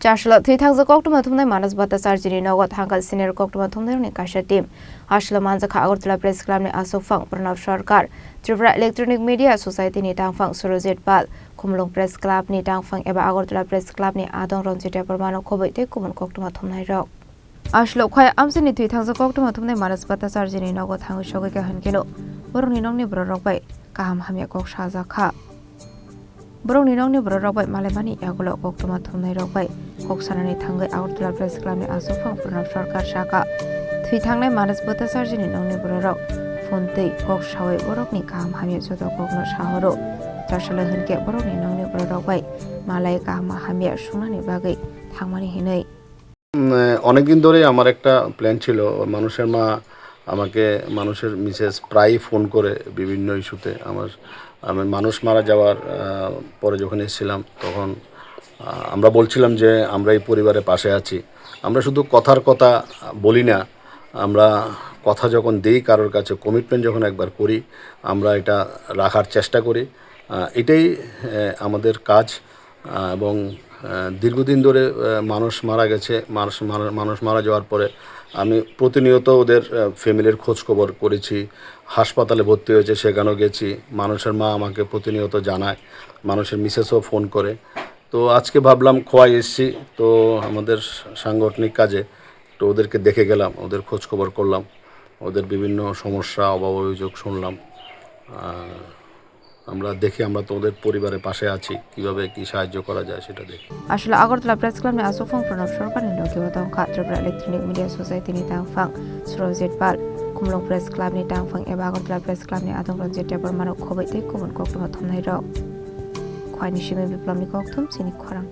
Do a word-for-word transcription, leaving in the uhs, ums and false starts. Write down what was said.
Chasalo thwi thangjak koktwma thumnai Manas Bhattacharjini nogo thangkha senior koktwma thumnairokni kaisa team. Aswkno manjakha Agartala Press Clubni aswkphang Pranab Sarkar, Tripura Electronic Media Societyni tangphang Surojit Pal, Khumulwng Press Clubni tangphang eba Agartala Press Clubni adong Ranjit Debbarmano khobwi tei kubun koktwma thumnairok. Aswkno khwai amchaini thwi thangjak koktwma thumnai Manas Bhattacharjini nogo thangwi sogwi kha hwnkheno borokni nokni bororok bai kaham hamya kok sajakha. Borokni nokni bororok bai malaimani yagulo koktwma thumnairok bai kok sanani thangwi Agartala Press Clubni aswkphang Pranab Sarkar sakha, thwi thangnai Manas Bhattacharjini nokni bororok phone twi kok sawi borokni kaham hamya joto kokno sahoro. Chasalo hwnkhe borokni nokni bororok bai malai kaham hamya sungnani bagwi thangmani hinwi. উম, আহ, অনেকদিন ধরেই আমার একটা প্ল্যান ছিল, মানুষের মা আমাকে, মানুষের মিসেস প্রায়ই ফোন করে বিভিন্ন ইস্যুতে। আমার, আমি মানুষ মারা যাওয়ার, আহ, পরে যখন এসেছিলাম, তখন, আহ, আমরা বলছিলাম যে আমরা এই পরিবারের পাশে আছি। আমরা শুধু কথার কথা বলি না, আমরা কথা যখন দেই কারোর কাছে, কমিটমেন্ট যখন একবার করি, আমরা এটা রাখার চেষ্টা করি। আহ, এটাই, আহ, আমাদের কাজ। আহ, এবং, আহ, দীর্ঘদিন ধরে, আহ, মানুষ মারা গেছে, মানুষ মারা, মানুষ মারা যাওয়ার পরে আমি প্রতিনিয়ত ওদের, আহ, ফ্যামিলির খোঁজ খবর করেছি, হাসপাতালে ভর্তি হয়েছে, সেখানেও গেছি। মানুষের মা আমাকে প্রতিনিয়ত জানায়, মানুষের মিসেসও ফোন করে। তো আজকে ভাবলাম খোয়াই এসছি, তো আমাদের সাংগঠনিক কাজে তো ওদেরকে দেখে গেলাম, ওদের খোঁজ খবর করলাম, ওদের বিভিন্ন সমস্যা, অভাব অভিযোগ শুনলাম। আহ, আমরা দেখি, আমরা তো ওদের পরিবারের পাশে আছি, কিভাবে কি সাহায্য করা যায় সেটা দেখি। Aswkno Agartala Press Clubni aswkphang Pranab Sarkarni nogo tongkha Tripura Electronic Media Societyni tangphang Surojit Pal, Khumulwng Press Clubni tangphang eba Agartala Press Clubni adong Ranjit Debbarmano khobwi tei kubun koktwma thumnairok. Khwaini simi Biplobni kokthum chini khorang.